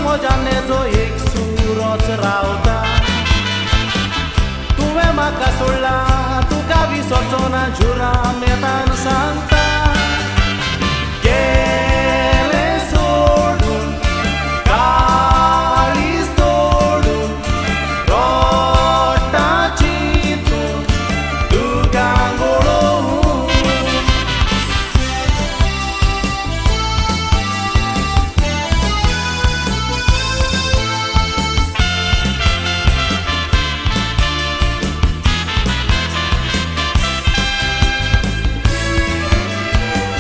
म्हज्या नेजो एक सुरोच रावता. तुवें म्हाका सोडला तुका विसरचो ना जुरा मेतान सांगता. गेलें सोडून काळीज तोडून रोटा चिंतून दुकां गळोवन. गेलें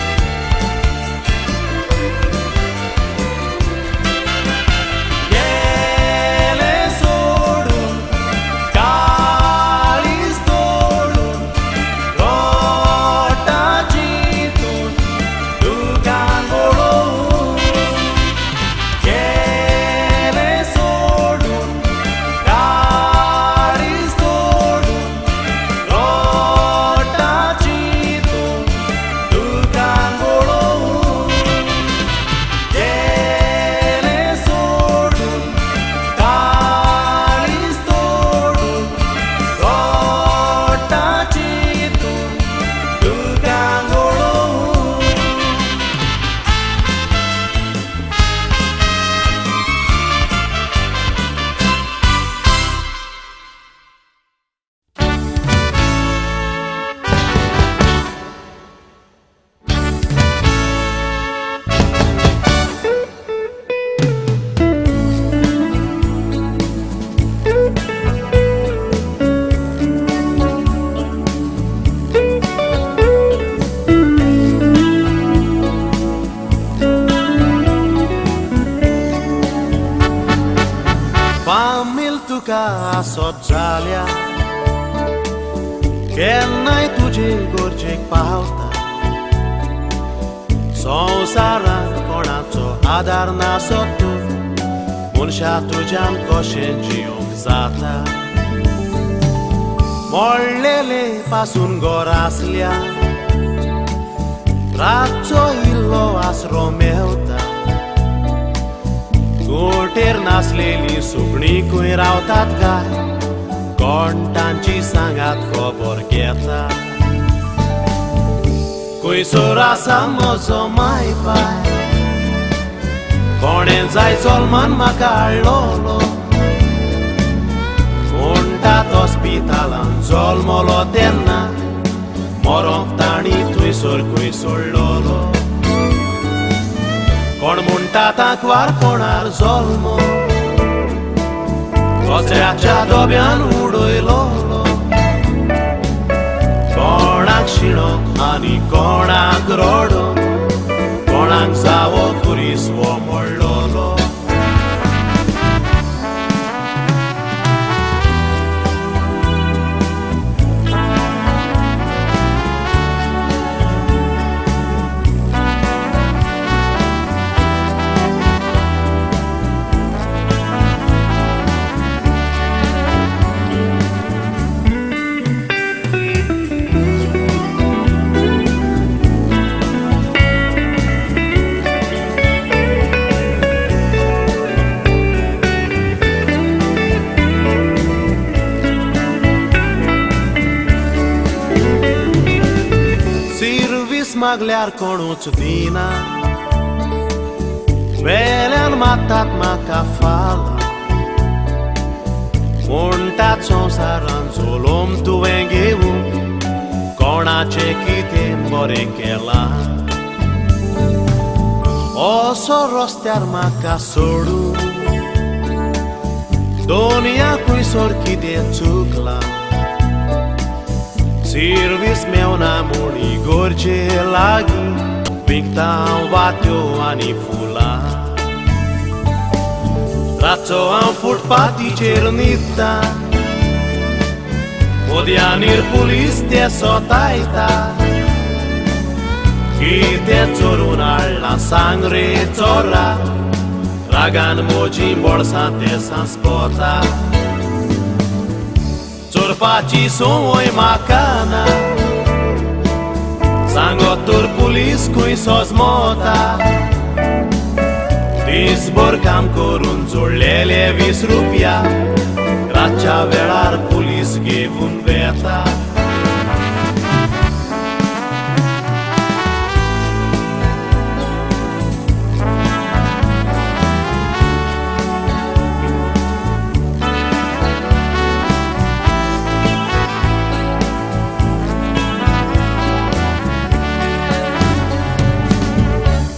सोडून काळीज तोडून रोटा चिंतून दुकां गळोवन. गेलें सोडून काळीज तोडून रोटा चिंतून दुकां गळोवन. गेलें सोडून काळीज तोडून रोटा चिंतून दुकां गळोवन. फामील तुका आसत जाल्यार केन्नाय तुजे गरजेक पावता. संवसारांत कोणाचो आदार नासत तूं मनशा तुज्यान कशें जियोंक जाता. मोडलेले पासून घर आसल्या रातचो इल्लो आसरो मेवता. गोटेर नासलेली सुकणीं खंय रावतात काय कोण तांची सांगात खबर घेता. खंयसर आसा म्हजो माय पाय कोणें जाय जल्मान म्हाका हाडलोलो. म्हणटात हॉस्पिटलान जल्मलो तेन्ना मरोंक तांणी थंयसर खंय सोडलोलो. कोण म्हणटा तांकवार कोणार जल्म कचऱ्याच्या डब्यान उडयलो. कोणाक शिणो आनी कोणाक रडो कोणाक जावो खुरीस वो मोडलोलो. मागल्यार कोणूच दिना वेल्यान मातात म्हाका फालां. म्हणटात संवसारान जलोम तुवें घेवन कोणाचें कितें बरें केलां. असो रस्त्यार म्हाका सोडून दोनया खंयसर कितें चुकलां. सिर्वीस मेवना म्हूण इगोर्जे लागीं विकता वात्यो आनी फुलां. रातचो हांव फुटपाथीचेर न्हिदता मोदयानीर पुलीस ते सोतायता. कितें चोरून हाडलां सांग रे चोरा रागान म्हजीं बोळसां ते सांसपता. चोरपाची संवय म्हाका ना सांगत तर पुलीस खंय सोजमता. दिसभर काम करून जोडलेले 20 रुपया रातच्या वेळार पुलीस घेवन वेता.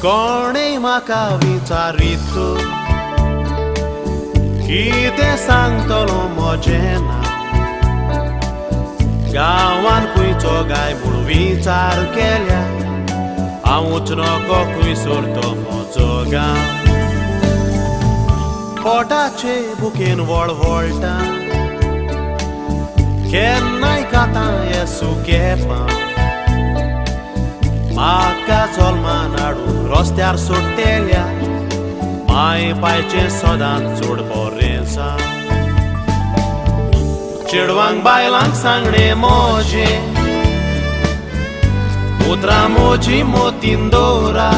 कोणें म्हाका विचारीत कितें सांगतलो म्हजें ना, गांवान खंयचो गाय म्हूण विचार केल्या हांवूच नको खंयसर तो म्हजो गांव. पोटाचे भुकेन वळवळटा केन्नाय खाता हे सुकें पाव, म्हाका जल्मान हाडून रस्त्यार सोडटेल्या माय पायचें सदांच चड बरें सा. चेडवांक बायलांक सांगणें म्हजें, उतरां म्हजीं मोतीन दवरा,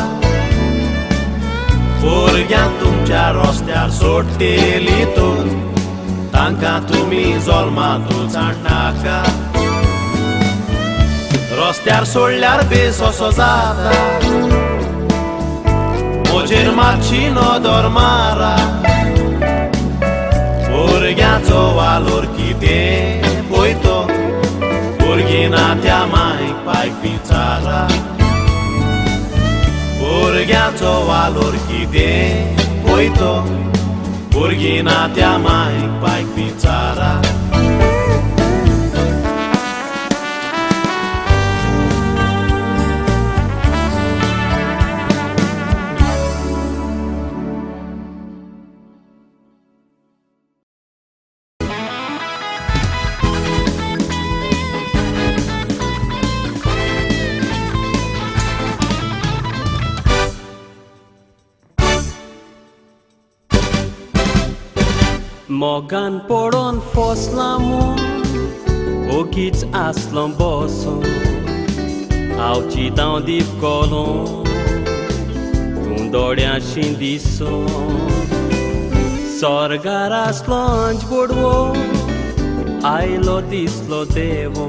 भुरग्यांक तुमच्या रस्त्यार सोडटेली तर तांकां तुमी जल्मांतूच हाडनाका. रस्त्यार सोडल्यार बेस असो जाता, म्हजेर मातशी नदर मारा, भुरग्यांचो वालोर कितें पळयतो, भुरगीं ना त्या मायक पायक विचारा. भुरग्यांचो वालोर कितें पळयतो, भुरगीं ना त्या मायक पायक विचारा. मोगान पडोन फसला म्हूण ओगीच आसलो बसोन, हांव चिंतांव दीप कोलो तूं दोळ्यांशी दिसोन, स्वर्गार आसलो आंज बोडवो आयलो दिसलो देवो,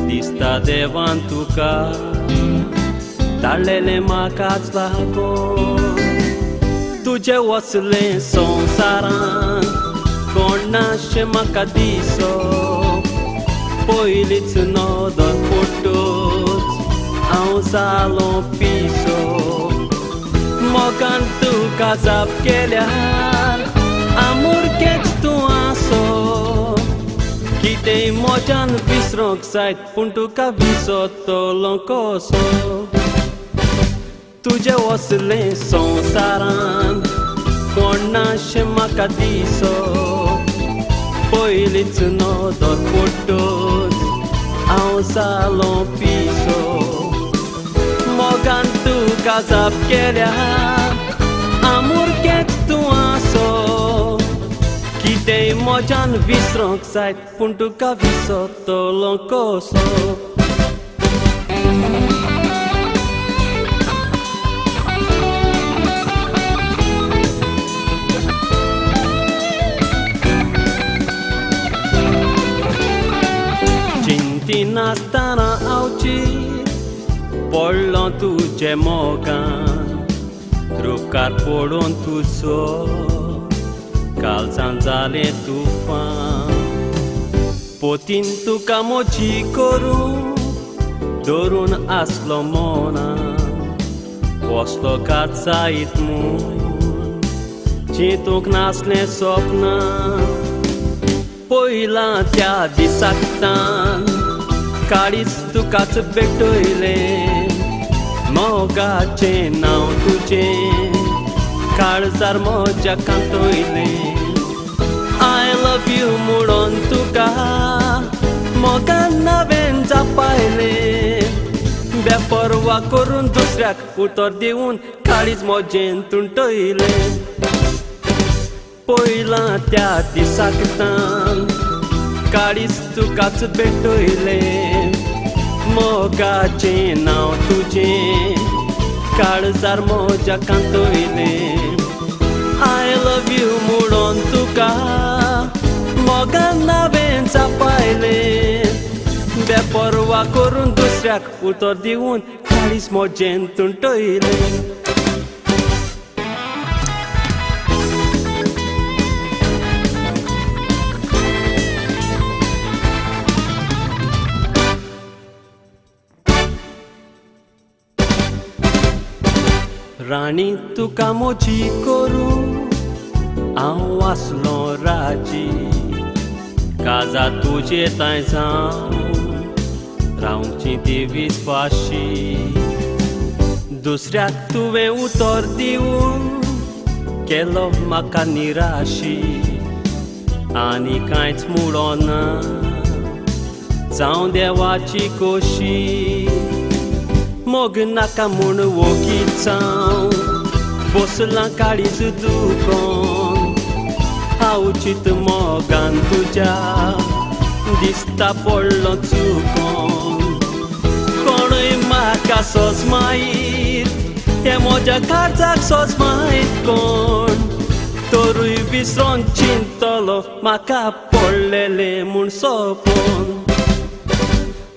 दिसता देवान तुका धाडलेलें म्हाकाच लागोन. तुजे वसलें संवसारान कोण नाशें म्हाका दिसो, पयलींच नदर पडटच हांव जालो पिसो. मोगान तुका जाप केल्यार आमुरकेंच तूं आसो, कितेंय म्हज्यान विसरोंक जायत पूण तुका विसरतलो कसो. तुजे वसलें संवसारान कोण नाशें म्हाका दिसो, पयलींच नदर पडटच हांव जालो पिसो. मोगान तुका जाप केल्यार आमुरकेंच तूं आसो, कितेंय म्हज्यान विसरोंक जायत पूण तुका विसरतलो कसो. नासतना हांवची पडलो तुजे मोगान, रुखार पडून तुजो कालसान जालें तुफान. पोतीन तुका मोजी करून धरून आसलो मनान, कसलो कात जायत म्हूण चिंतूंक नासलें सपनां. पयलां त्या दिसाक तान काळीज तुकाच भेटयलें, मोगाचें नांव तुजें काळजार म्हज्या कांतयलें. I love you म्हणून तुका मोगान हांवें जापायलें, बेपर्वा करून दुसऱ्याक उतर दिवन काळीज म्हजें तुंटयलें. पयलां त्या दिसाक तान काळीज तुकाच भेटयलें, मोगाचें नांव तुजें काळजार म्हज्या कांतयलें. I love you म्हणून तुका मोगान हांवें चापायलें. बेपर्वा करून दुसऱ्याक उतर दिवन काळीज म्हजें तुंटयलें. राणी तुका मोजी करूं हांव आसलो राजी, काजा तुजे तांय जावं रावची ती विस्वाशी. दुसऱ्याक तुवें उतर दिवन केलो म्हाका निराशी, आनी कांयच म्हणना जावं देवाची खोशी. मोग नाका म्हूण वोगीच हांव बसलां काळीज दुखोन, हांव चित मोगान तुज्या दिसता पडलो चुकोन. कोणूय म्हाका सोजमायत हें म्हज्या काळजाक सोजमायत कोण, तरूय विसरोन चिंतलो म्हाका पडलेलें म्हूण सोंपोन.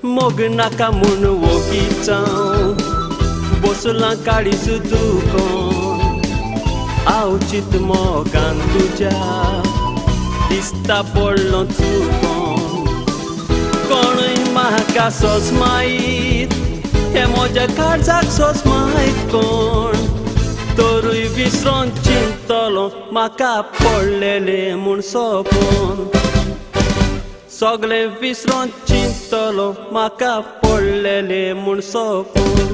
मोग नाका म्हूण वोगीच हांव बसलां काळीज दुखोन, हांव चित मोगान तुज्या दिसता पडलो चुकोन. कोणूय म्हाका सोजमायत हें म्हज्या काळजाक सोजमायत कोण, तरूय विसरोन चिंतलो म्हाका पडलेलें म्हूण सोंपोन. सगळें विसरोन चिंतलो म्हाका पडलेलें म्हूण सोंपोन.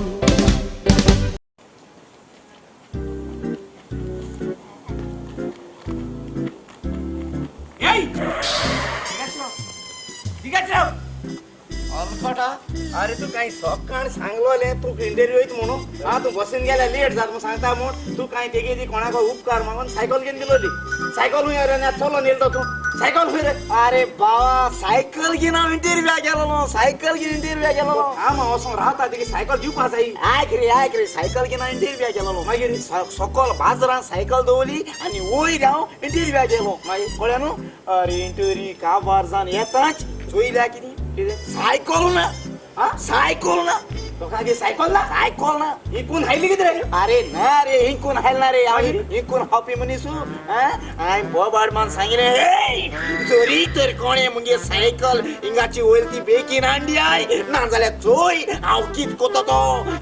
अरे तू काही सकाळ सांगलोले तू इंटरव्यू म्हणून हा तू बसीन गेल्या लेट जात म्हणून सांगता म्हूण तू काय तेगे कोणाक उपकार मागून सायकल घेवन दिलोली. सायकल हुंय रे चलोन येयलो तू सायकल हुंय रे. अरे बाबा सायकल घेवन हांव इंटरव्यूआ गेलोलो, सायकल घेवन इंटरव्यूआ गेलोलो. हा मग वचोन रावता तेगे सायकल दिवपा जाय. आयक रे आयक रे, सायकल घेवन हांव इंटरव्यूआ गेलोलो. मागीर सकल बाजारान सायकल दवरली आनी वयर हांव इंटरव्यूआ गेलो. मागीर कळ्ळें न्हू. अरे इंटरव्यू काबार जावन येताच चोयल्या कितें कितें सायकल ना. सायकल ना तुका सायकल ना, सायकल ना इकून हायली कितें रे. अरे ना रे इकून हायल ना रे, हांव इकून खावपी मनीसू. हांवें बोबाड मान सांगिल्लें जरी तर कोणें मुगे सायकल हिंगाची वयर ती बेगीन हाडली I ना जाल्यार चोय हांव कित कोता तो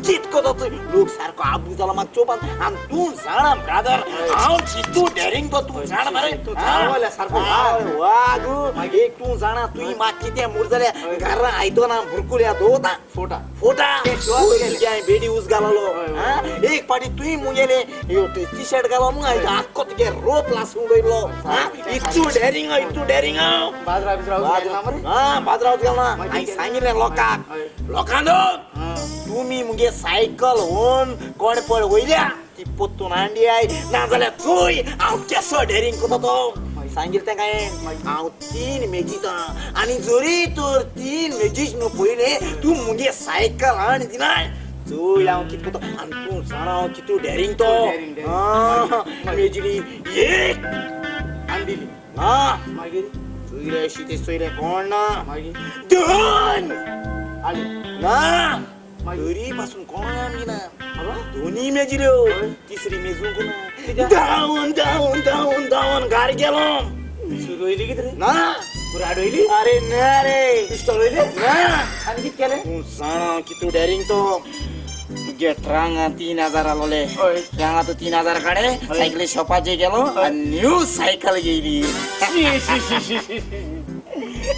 कित कोता तो. लोक सारको आबू जाला म्हाका चोवपाक. आनी तूं जाणा ब्रादर हांव चितू डेरींग तो तूं जाणा मरे सारको वागू. एक तूं जाणा तुवें म्हाका कितें म्हूण जाल्यार घरा आयदनां बुरकुल्या दवरता फोटा फोटा बेडी ऊस घाललो. एक पाटी तुवें मुगेले टी शर्ट घालो आख्खो तुगे रोप लासून उडयलो. इतू डेरींग इतू डेरींग बाजरा गेलो. हांवें सांगिल्लें लोकांक, लोकांनो तुमी मुगे सायकल होन कोण पळ वयल्या ती पोत्तून हाडली I ना जाल्यार चोय हांव केसो डेरींग करता तो. सांगिल्लें तें हांवें हांव 3 मेजिता आनी जरी तर 3 मेजीच न्हू पयलें तूं मुगे सायकल हाड दिना चोय हांव कितें करता. आनी तूं जाणा हांव कितू डेरींग तो. मेजली 1 आनी दिली. हा मागीर चोयले शिते चोयले कोण ना. मागीर 2 आली ना तरी पासून कोण दिना. 2 मेजल्यो तिसरी मेजूंक ना. धांवन धांवन धांवन धांवन घार गेलो. सुरयली कितें रे ना कुराड वयली. अरे ना रे पिस्टॉल वयले ना. आनी कितें केलें तूं जाणा कितू डेरींग तो. तुगे ट्रांगा 3000 आलोले ट्रांगा तो 3000 काडे सायकली शॉपाचेर गेलो आनी न्यू सायकल घेयली.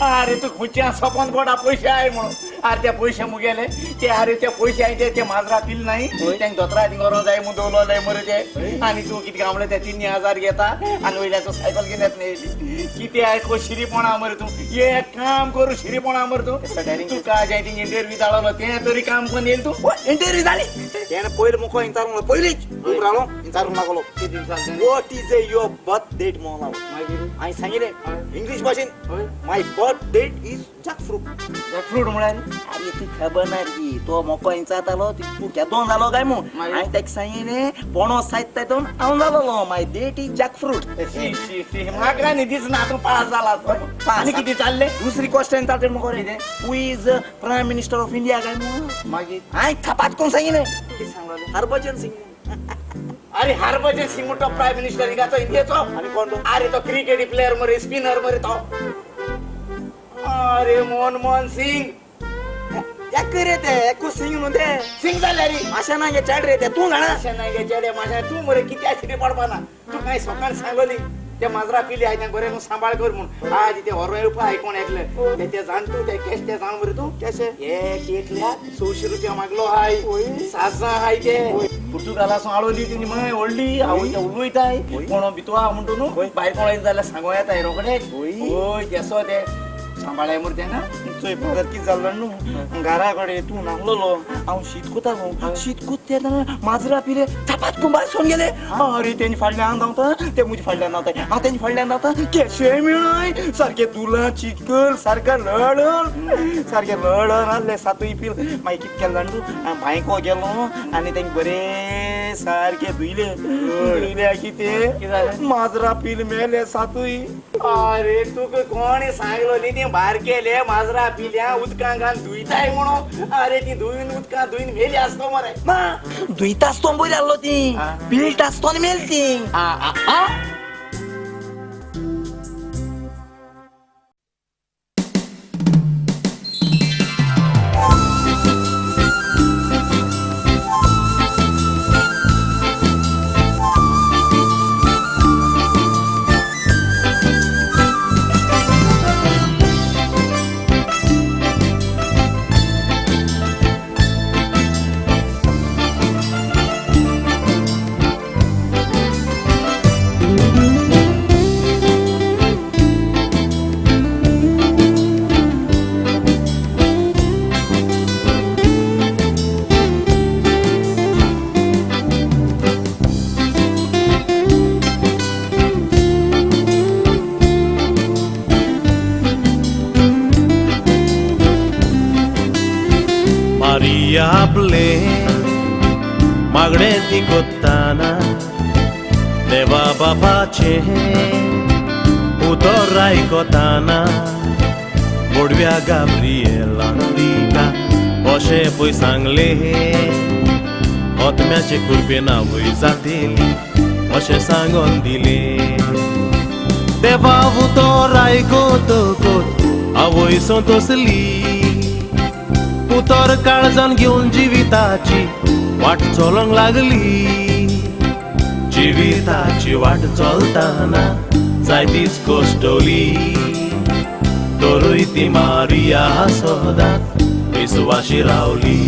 अरे तू खंयच्या सपन पडा पयशे I म्हणून. अरे ते पयशे मुगेले ते अरे ते पयशे I ते माजरा पिल नाही तेंका दोतरा थिंग व्हरोंक जाय म्हूण दवरलोले मरे ते. आनी तूं कितें काय म्हणलें ते 3000 घेता आनी वयल्यान सायकल घेवन येतलें येयली. कितें I को शिरीपणा मरे तूं. एक काम करूं शिरीपणा मरे तूं. तुका जें थिंग इंटरव्यू जालो तें तरी काम करून येयली तूं. इंटरव्यू जाली तेणें पयलीं मुखो विचारूंक पयलींच उबो रावलो. विचारूंक लागलो what is a your birth date म्हणून लागलो. मागीर हांवें सांगिलें इंग्लीश भाशेन my birth date is jackfruit. Jackfruit म्हळ्यार? अरे ती खबर ना रे, तो मोको विचारतालो तूं केदोन जालो काय म्हूण. हांवें ताका सांगिलें पणस सायत तेदोन हांव जालोलो, my date is jackfruit. म्हाका न्ही दिसना तूं पास जाला. आनी कितें चाललें? दुसरी क्वेश्चन चालते मगो रे, who is prime minister of India काय म्हूण. मागीर हांवें थापात कोण सांगिलें? कितें सांगलें? हरभजन सिंग. अरे हरभजन सिंग म्हणतो प्रायम मिनिस्टर हिंगाचो इंडियाचो. आनी कोण तो? अरे तो क्रिकेट प्लेयर मरे, स्पिनर मरे तो. अरे मनमोहन सिंग. एक रे ते एकू सिंग न्हू ते. सिंग जाले रे. माशा ना गे चेड रे ते, तूं जाणा. माशा ना गे चेडे, माशा तूं मरे कित्या शिरी पडपाना. तूं कांय सकाळ सांगली ते माजरा पिली हाय त्या बरें न्हू सांबाळ कर म्हूण. आज ते व्हरो येवपा हाय कोण एकले ते जाण तूं ते कॅश ते जाण मरे तूं कशें? एक एकल्या 600 रुपया मागलो हाय, 7 हाय ते पुर्तुगालासून आळोली तेणी माय व्हडली आवय ते उलयताय कोण भितू आहा म्हणटू न्हू भायर कोण येयले जाल्यार सांगो येताय रोखडेच. हय केसो ते सांबाळाय मरे तेन्ना. चोय परत कितें जाल्लो न्हू, घरा कडेन तूं नासलेलो, हांव शीत कोतालो. शीत कोत्ता तेन्ना माजरा पिले थापात कुंबार सोन गेले. अरे तेणी फाटल्यान धांवता, ते म्हजे फाटल्यान धांवता, हांव तेणी फाटल्यान धांवता. केशें मेळय सारकें दुला चिकल सारकें लडण सारकें लडण आहलें सातूय पील. मागीर कितें केलें जाण तूं, हांव बांयको गेलो आनी तेंका बरें सारकें धुयलें. धुयलें कितें माजरा पील मेले सातूय. अरे तुका कोण सांगलो न्ही ती बारकेले माजरा पिल्या उदकां घालून धुयताय म्हणून. अरे ती धुयन उदकां धुयन मेली आसतो मरे. ना धुयता आसतो बरी आहलो ती, पिळटा आसतो मेल ती. आपले मागणे ती कोत्ताना देवा बापाचे उतर आयकताना बोडव्या गाब्रिएलान तिका अशें पळय सांगलें आत्म्याचे कृपेन आवय जातेली अशें सांगून दिलें. देवा उतर आयकतकच आवय संतोसली, उतर काळजान घेवन जिविताची वाट चलोंक लागली. जिविताची वाट चलतना जायतीच कश्टवली, तरूय ती मारिया सदांच विस्वाशी रावली.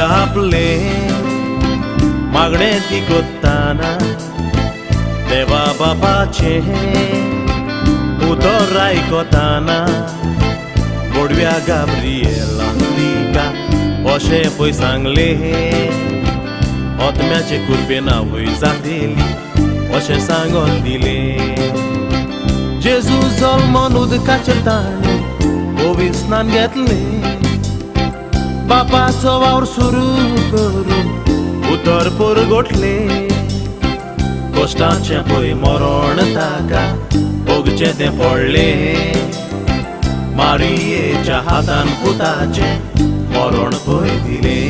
आपले मागणे ती कोत्ताना देवा बापाचे उतर आयकताना बोडव्या गाब्रिएलान तिका अशें पळय सांगलें आत्म्याचे कृपेन आवय जातेली अशें सांगून दिलें. जेजू जल्मोन उदकाचेर ताणें पवित्र स्नान घेतलें, बापाचो वावर सुरू करून उतर पुरगोटलें. कश्टाचें पळय मरण ताका भोगचें तें पडलें, मारियेच्या हातान पुताचें मरण पळय दिलें.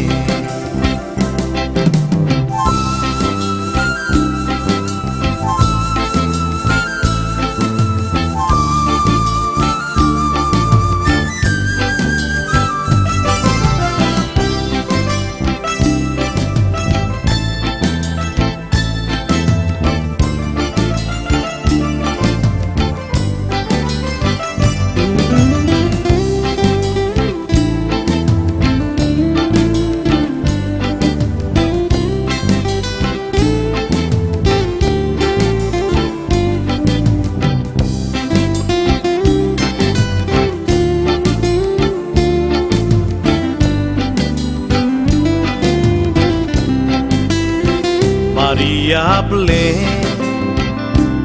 मारिया आपले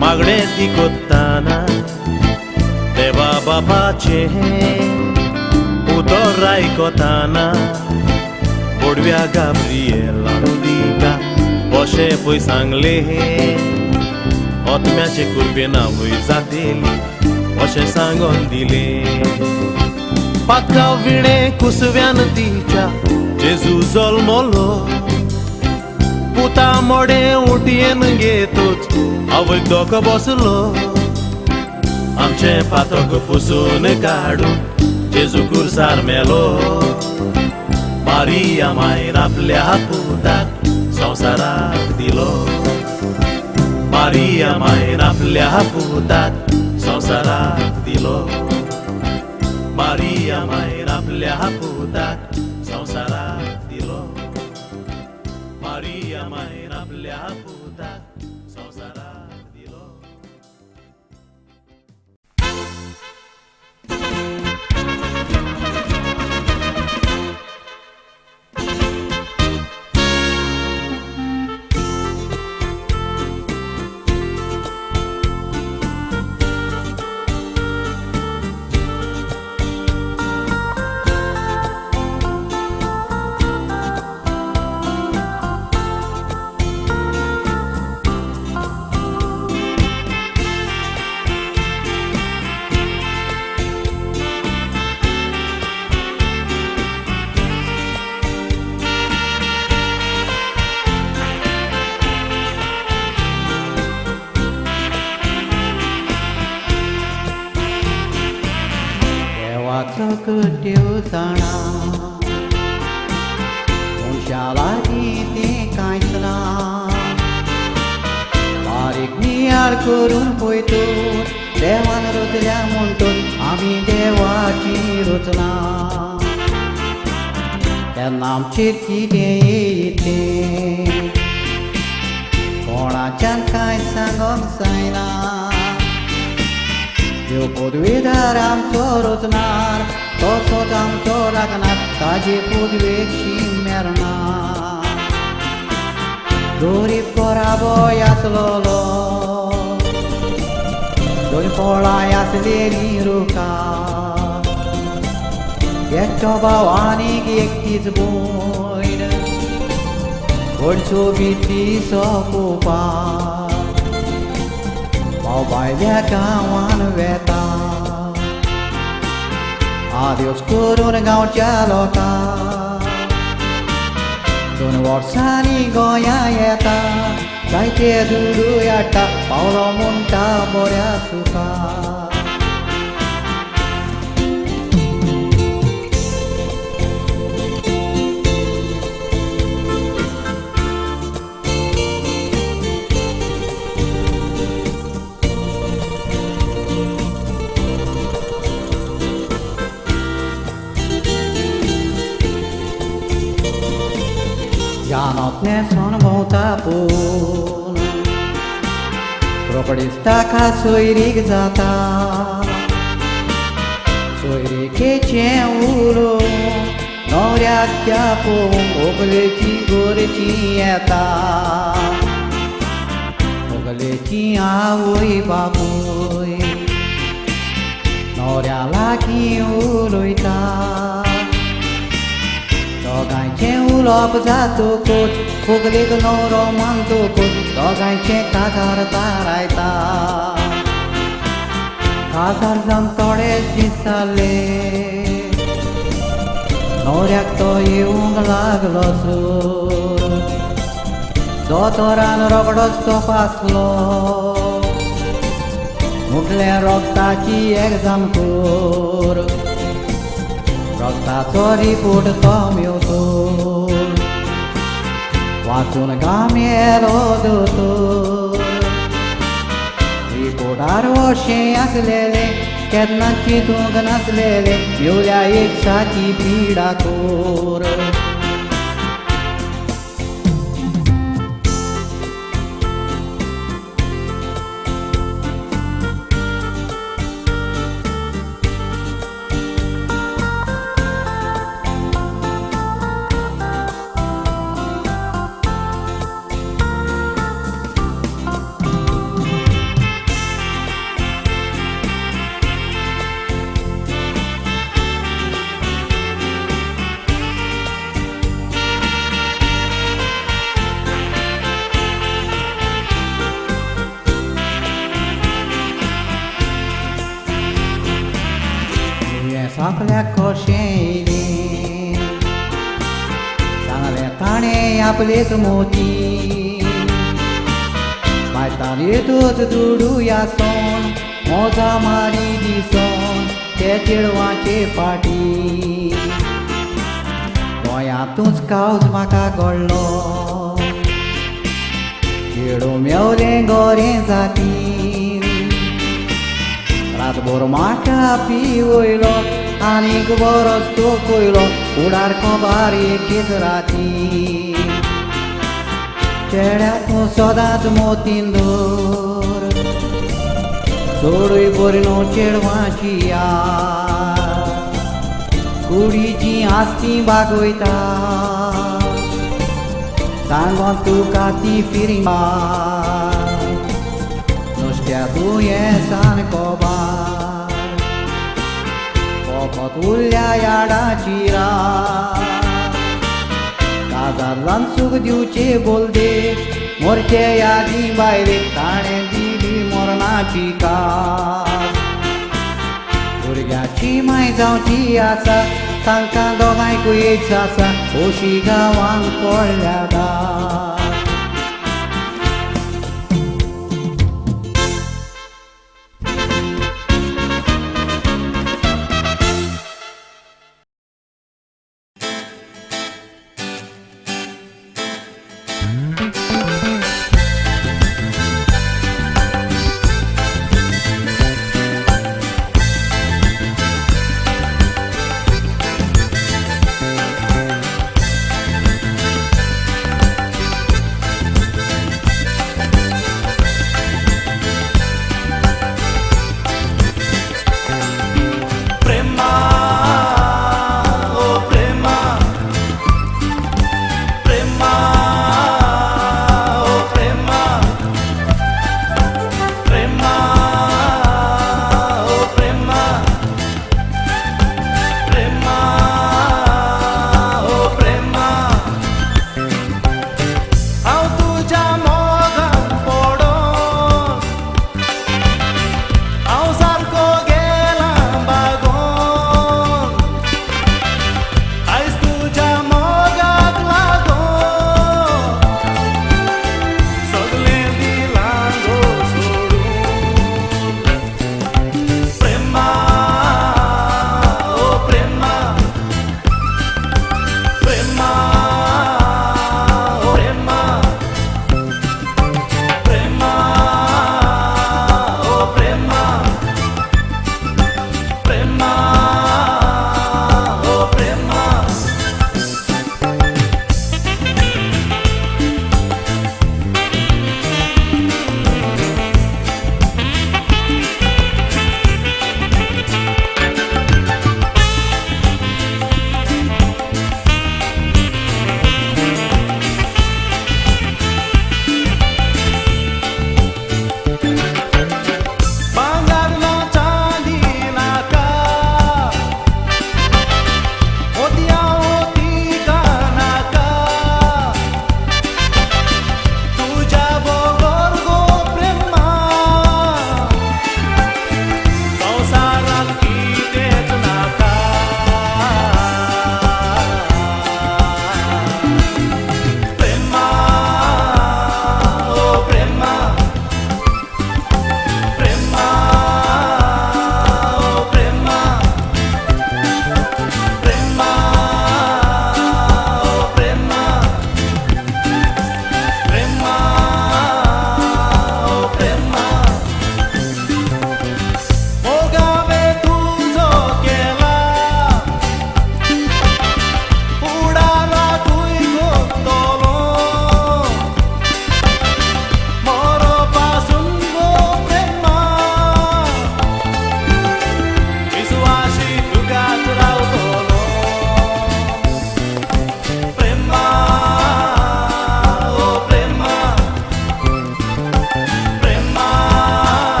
मागणे ती कोत्ताना देवा बापाचे उतर आयकताना बोडव्या गाब्रिएलान दिका अशें पळय सांगले आत्म्याचे कुरबेन आवय जातेली अशें सांगोन दिले. पातका विणे कुसव्यान तिच्या जेजू जल्मलो पुता मोडे उटयेन घेतूच आवयक धोको बसलो. आमचें पातक पुसून काडून जेजू कुर्सार मेलो. मारिया मायन आपल्या पुताक संवसाराक दिलो. मारिया मायन आपल्या पुताक संवसाराक दिलो. मारिया मायन आपल्या पुताक संवसाराक दिलो. मारिया मायन आपल्या पुताक संवसाराक दिलो. देव जाणा मनशा लागीं तें कांयच ना बारीक नियाळ करून पळयतो देवान रचल्या म्हणटून आमी देवाची रचना तेन्ना आमचेर कितें येतें कोणाच्यान कांय सांगोंक जायना. देव पदवेदार आमचो रचणार तसोच आमचो राखणार ताजे पदवेक शीम मेरना. गरीब कोराबोय आसलोलो दोन फळां आसलेलीं रुखा एकटो भाव आनीक एकटीच भयण व्हड सोबीत ती सोपोवपाक भाव भायल्या गांवान वेता आदेस करून गांवच्या लोकांक. 2 वर्सांनी गोंया येता जायते दुडू हाडटा पावलो म्हणटा बऱ्या सुखा. जानतलें सोन भोंवता पूण रोखडीच ताका सोयरीक जाता. सोयरीकेचें उलोवन न्हवऱ्याक त्या पळोवंक व्हंकलेची गोरची येता. व्हंकलेची आवय बापूय न्हवऱ्या लागीं उलयता. दोगांयचें उलोवप जातकूच व्हंकलेक न्हवरो मानतकूच दोगांयचें काजार थारायता. काजार जावन थोडेच दीस जाले न्हवऱ्याक तो येवंक लागलो सूर. दोतोरान रोखडोच तपासलो म्हटलें रोगताची एग्जाम कर रक्ताचो रिपोर्ट तो मेवतो वाचून गामेलो दोतोर. रिपोर्टार अशें आसलेलें केन्ना चिंतूंक नासलेलें येवल्या एक साची पिडा कोर. आपल्याक कशें येयलें सांगलें ताणें आपलेच मोती मायतान येतूच दुडूया सोन मोजा मारी दिसोन ते चेडवाचे फाटी गोंयांतूच कावज म्हाका घडलो चेडूं मेवलें गोरें जातीन रातभर म्हाका पिवयलो आनीक बरोच तोखयलो फुडार खबर एकेच राती चेड्या तूं सदांच मोतीन दवर चडूय बरी न्हू चेडवाची याद कुडीची आसती बागयता सांगोन तुका ती फिरिंगा नुस्त्या दुयेंसान कोबार फकत उरल्या याडाची रात काजार जावन सूख दिवचे बोलदे मोरचे यादी बायलेक ताणें दिली मरणाची कास भुरग्याची माय जावची आसा तांकां दोगांयकूय एड्स आसा अशी गांवांक पडल्या दास.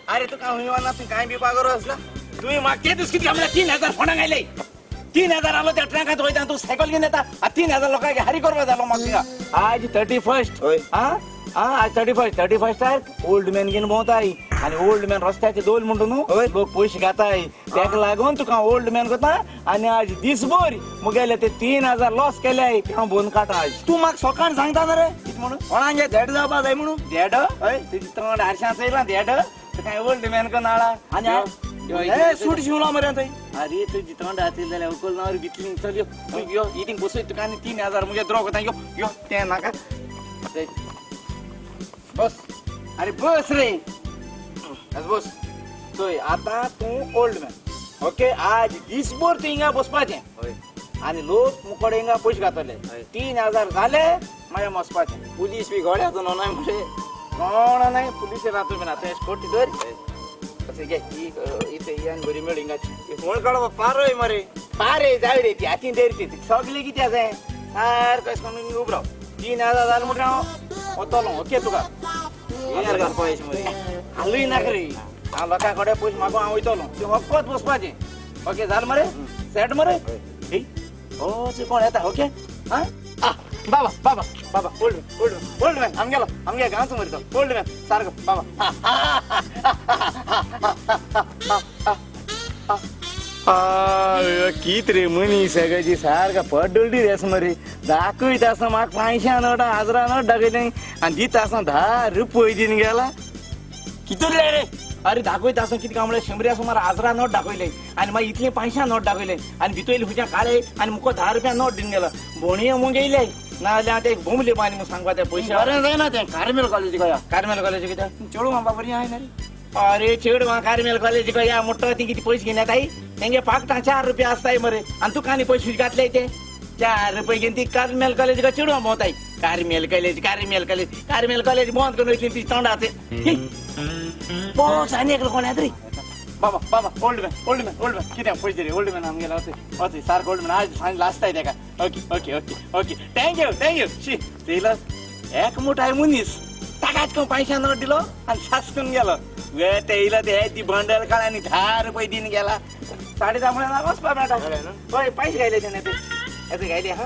अरे तुका हुंय ना, तूं कांय भिवपा गरज ना. तुवें म्हाका ते दीस कितें म्हणल्यार 3000 फोंडांक आयले, 3000 आलो त्या ट्रंकांत वयता, तूं सायकल घेवन येता, 3000 लोकांक हारी करपा जालो म्हाका. आज 31 आं आज 31 31 ओल्ड मॅन घेवन भोंवताय आनी ओल्ड मॅन रस्त्याचे दोल म्हणटा न्हू, लोक पयशे घाताय, तेका लागून तुका ओल्ड मॅन करता. आनी आज दिसभर मुगेले ते 3000 लॉस केले, ते हांव भोवन काडटा आज. तूं म्हाका सकाळ सांगता ना रे कितें म्हणून, कोणाक धेड जावपा जाय म्हणून? धेड? हय, तुजी तोंड आरशां चोयलां धेड, तुका ओल्ड मॅन करून हाडा. आनी सूट शिवला मरे थंय. अरे तुजी तोंड आसली जाल्यार उकल नावर भितली. चल यो, तूं यो, इतिंग बसय तुका आनी 3000 मुगे द्रो करता. यो यो तें नाका, बस. अरे बस रे, बस. चोय आतां तूं ओल्ड मॅन, ओके? आज दिसभर तूं हिंगा बसपाचें आनी लोक मुकोडे हिंगा पयशे घातले, 3000 जाले मागीर वचपाचें. पुलीस बी गोड्याचो न्हय मरे? कोण नाय, पुलीस रातू बी ना. तुवें स्कोटी धर, अशें घे, इथे ही आनी बरी मेळ हिंगाची. कोण काडपा पारोय मरे? पारे जाय रे ती, हातीन धर ती, सगळें कितें आसा सारको अशें करून उबो राव. 3000 जालें म्हणटा हांव वतलो. ओके तुका हालूय नाका रे, हांव लोकां कडेन पयशे मागून हांव वयतलो, तूं फकत बसपाचें. ओके जालें मरे? सेट मरे? ओ कोण येता? ओके आं बाबा बाबा बाबा, ओल्ड ओल्ड ओल्ड मॅन आमगेलो, आमगे गांवचो मरे तो ओल्ड मॅन सारको बाबा. कित रे मनीस सगळी सारका पड्डुलटी रेस मरे, दाखयता आसतना म्हाका 500 नोट 1000 नोट दाखयले आनी दिता आसतना 10 रुपये दिवन गेला. कितले रे? अरे दाखयता आसतना कितें काय म्हणल्यार 100 सुमार 1000 नोट दाखयले आनी मागीर इतले 500 नोट दाखयले आनी भितर खुंयच्या काळे आनी मुको 10 रुपया नोट दिवन गेलो. बोणये मुगे येयले ना जाल्यार हांव ते बोंबले आनी म्हूण सांगपा ते पयशे. बरें जायना तें Carmel college Gaya. Carmel college कित्याक चेडूं म्हाका बरी आहाय रे. अरे चेडवां कार्मेल कॉलेज गया म्हणटा ती कितें पयशे घेवन येताय, तेंगे पाकटां 4 रुपया आसताय मरे, आनी तुका आनी पयशे घातले ते 4 रुपये घेवन ती कार्मेल कॉलेज चेडवां भोंवताय. Carmel college, Carmel college, Carmel college बंद करून वयतली ती तोंडाचे. बस आनी एकलो कोण येता रे. बाबा बाबा old man old man old man कितें पयशे रे ओल्ड मॅन आमगेलो. अशें अशें सारको ओल्ड मॅन आज सांज लासताय तेका. Okay okay okay okay, thank you thank you. शी चोयलो एक मुठाय मनीस ताकाच कोण 500 नोट दिलो आनी सासकून गेलो. वे ते येयलो ते ती बंडल काड आनी 10 रुपये दिवन गेला. 10:30 म्हळ्यार वचपा मेळटा. हय पयशे घायले तेणे ते येता घायले. हा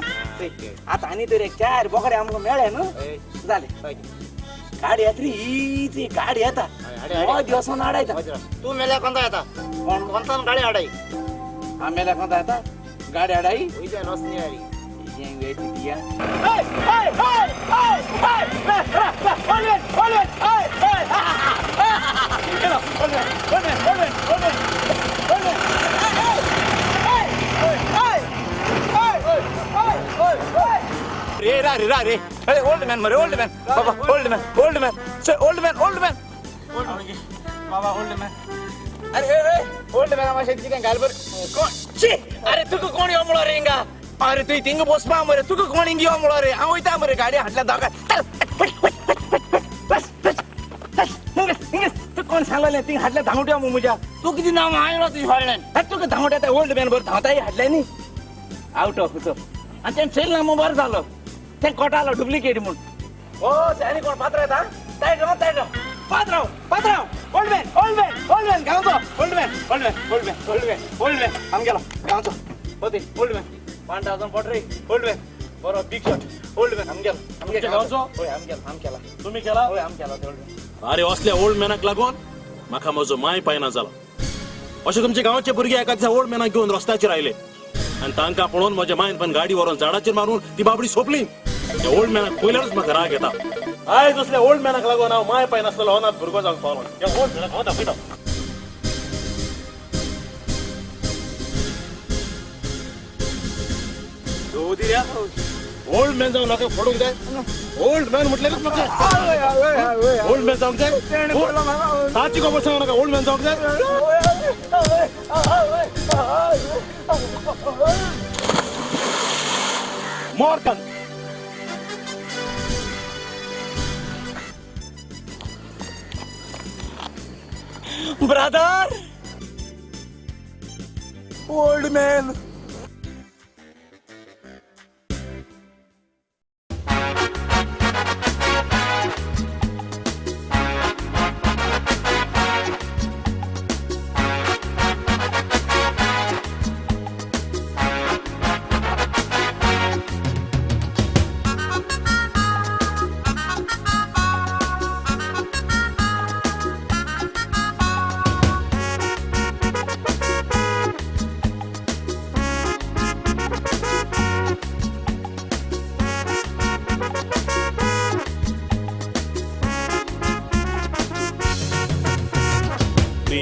आतां आनी तर एक 4 बोकडे आमकां मेळ्ळे न्हू, जालें. गाडी येता रे, ही ती गाडी येता दिवसान हाडायता. तूं मेल्यार कोणता येता? कोण कोणतान गाडी हाडाय? हांव मेल्यार कोणता येता गाडी हाडाय? रे रे रे रे ओल्ड मॅन मरे, ओल्ड मॅन बाबा, old man old man old man old man बाबा ओल्ड मॅन. अरे ओल्ड मॅन मातशें कितें घाल बरें. कोण? शी अरे तुका कोण यो म्हणलो रे हिंगा? अरे तुवें थिंगा बसपा मरे, तुका कोण हिंगा यो म्हणलो रे? हांव वयता मरे गाडी हाडल्या दोगां. बस बस बस हिंगा तुका कोण सांगलें थिंगा हाडल्या धांवट यो म्हज्या? तूं कितें नांव आयलो तुज्या फाटल्यान? तुका धांवट येता ओल्ड मॅन बरें धांवताय हाडल्या न्ही आवट ऑफ तो. आनी तें चेयलें ना म्हूण बरें जालो, तें कोटालो डुप्लिकेट म्हूण. ओ आनी कोण पात्र येता? तायट राव तायट राव पात्रांव पात्रांव old man old man old man गांवचो old man old man old man old man old man आमगेलो गांवचो. ओते ओल्ड मॅन 1000 पोटरी ओल्ड मॅन बरो बिग शॉट ओल्ड मॅन आमगेलो आमगे गांवचो. हय आमगेलो, आम केला तुमी केला? हय आम केला ओल्ड मॅन. अरे असल्या ओल्ड मॅनाक लागून म्हाका म्हजो माय पायना जाला. अशे तुमचे गांवचे भुरगे एका दिसा ओल्ड मॅनाक घेवन रस्त्याचेर आयले आनी तांकां पळोवन म्हज्या मायन पण गाडी व्हरोन झाडाचेर मारून ती बाबडी सोंपली. त्या ओल्ड मॅनाक पयल्यारूच म्हाका राग येता. आयज असल्या ओल्ड मॅनाक लागून हांव माय पाय नासलेलो अनाथ भुरगो जावंक पावलो. ह्या ओल्ड मॅनाक हांव दाखयता. ओल्ड मॅन जावन लोकांक फोडूंक जाय? ओल्ड मॅन म्हटल्यारूच म्हाका ओल्ड मॅन जावंक जाय? ताची खबर सांगू नाका. ओल्ड मॅन जावंक जाय? मोर brother, old man.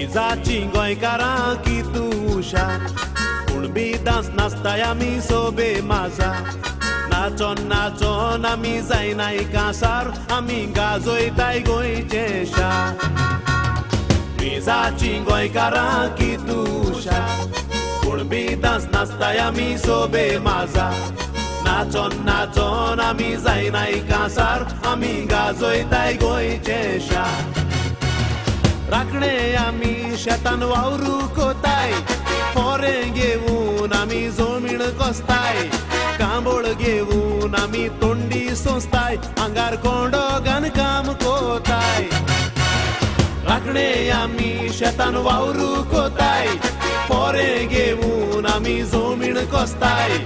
निजाची गोंयकारां की तूं हुशार, पूण बी डांस नाचताय आमी सोबे माजा. नाचोन नाचोन आमी जायनाय कांसार, आमी गाजयताय गोंयचें शार. निजाची गोंयकारां की तूं हुशार, पूण बी डांस नाचताय आमी सोबे माजा. नाचोन नाचोन आमी जायनाय कांसार, आमी गाजयताय गोंयचें शार. राखणे आमी शेतान वावरू कोताय, फोरें घेवन आमी जमीण कोसताय, कांबोळ घेवन आमी तोंडी सोंसताय, आंगार कोंडो घान काम कोताय. राखणे आमी शेतान वावरू कोताय, फोरें घेवन आमी जमीण कोसताय,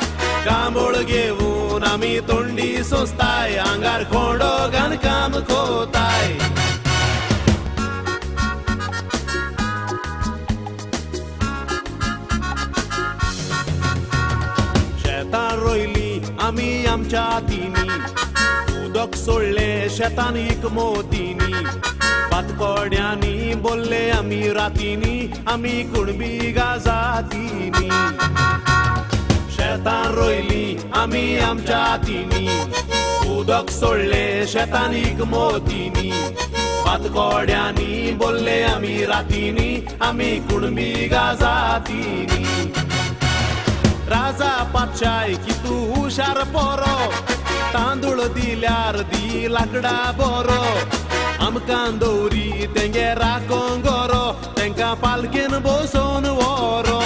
कांबोळ घेवन आमी तोंडी सोंसताय, आंगार कोंडो घान काम कोताय. शेतां रोयली आमी आमच्या हातींनी, उदक सोडलें शेतान एक मोतींनी, पातकोड्यांनी बोल्ले आमी रातींनी, आमी कुणबी गाजातींनी. शेतां रोयली आमी आमच्या हातींनी, उदक सोडलें शेतान एक मोतींनी, पातकोड्यांनी बोल्ले आमी रातींनी, आमी कुणबी गाजातींनी. राजा पातशाय की तूं हुशार पोरो, तांदूळ दिल्यार दी लाकडा बोरो, आमकां दवरी तेंगे राखोंक गोरो, तेंकां पालकेन बसोवन व्हरो.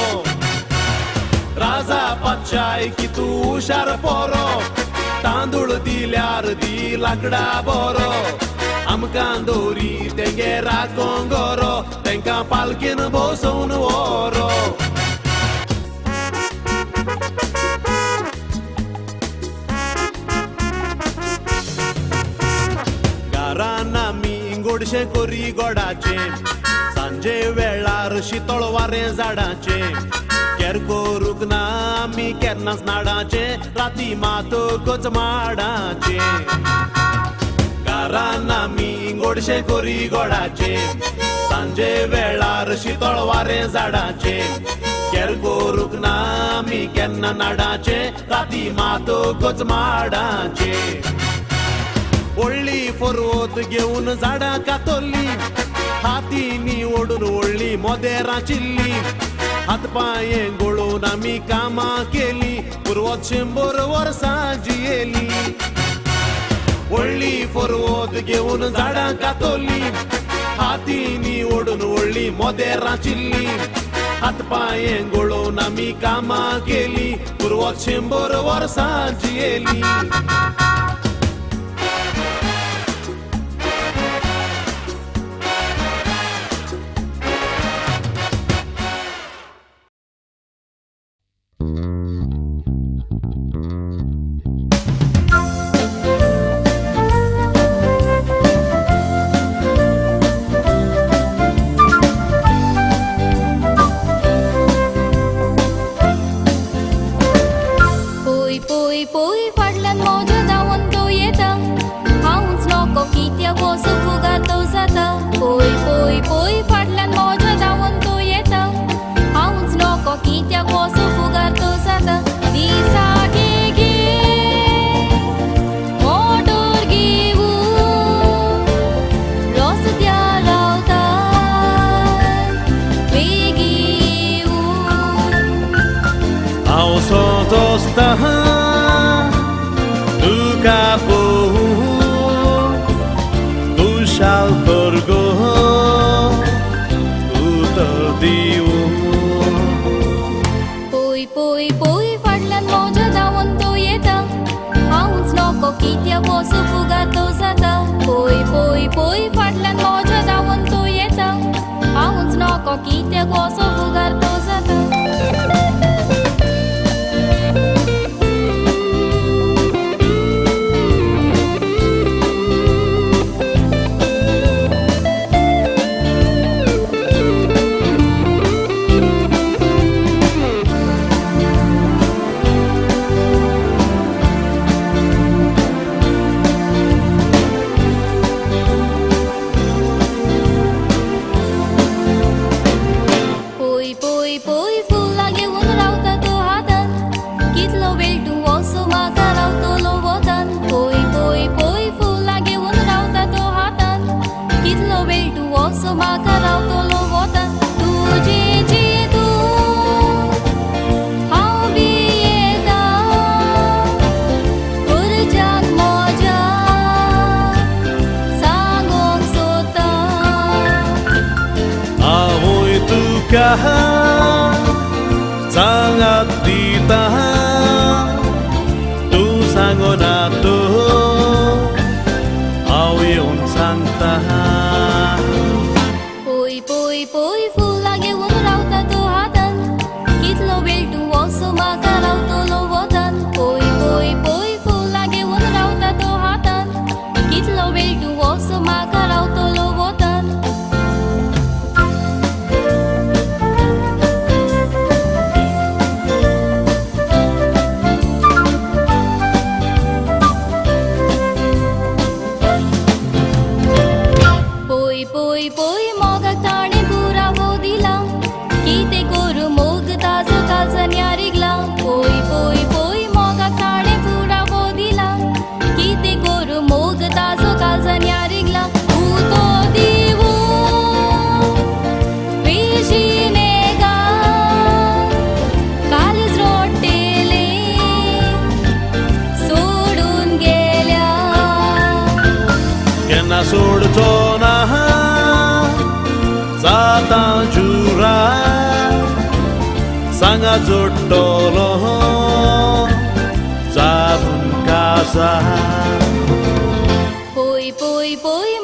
राजा पातशाय की तूं हुशार पोरो, तांदूळ दिल्यार दी लाकडा बोरो, आमकां दवरी तेंगे राखोंक गोरो, तेंकां पालकेन बसोवन व्हरो. घरान आमी गोडशें कोरी गोडाचें, सांजे वेळार शितळ वारें झाडाचें, केर करूंक ना आमी केन्नाच नाडाचें, राती मातकच माडाचें. घरान आमी गोडशें कोरी गोडाचें, सांजे वेळार शितळ वारें झाडाचें, केर करूंक ना आमी केन्ना नाडाचें, राती मातकच माडाचें. व्हडली फोरवत घेवन झाडां कातरली, हातींनी ओडून व्हडली मोदेरां चिल्ली, हात पांये गोळोवन आमी कामां केली, पुर्वत 100 वर्सां जियेली. व्हडली फोरवत घेवन झाडां कातरली, हातींनी ओडून व्हडली मोदेरां चिल्ली, हात पांये गोळोवन आमी कामां केली, पुर्वत 100 वर्सां जियेली. वेळ तूं असो म्हाका रावतलो वतान पोय पोय पोय फुलां घेवन रावता तो हातान कितलो वेळ तूं असो म्हाका रावतलो वतान तुजे जितू हांव बी येता करच्याक म्हज्या सांगोंक सोदता हांवूय तुका सांगात दिता तूं सांगना तो हांव येवन सांगता पोय पोय पोय फुलां घेवन रावता तो हातान कितलो वेळ तूं असो म्हाका रावतलो वतान पोय पोय पोय फुलां घेवन रावता तो हातान कितलो वेळ तूं असो म्हाका रावतलो वतान पोय पोय पोय मोगाक ताणें पुरावो दिला कितें करूं मोग ताजो काळजान रिगला पोय पोय पोय मोगाक ताणें पुरावो दिला कितें करूं मोग ताजो काळजान रिगला उतो दिवूं बेजीने गा काळीज रोडटेलें सोडून गेल्या केन्ना सोडचो ना जाता जुरा सांगा जोडटलो जावन कासा पोय पोय पोय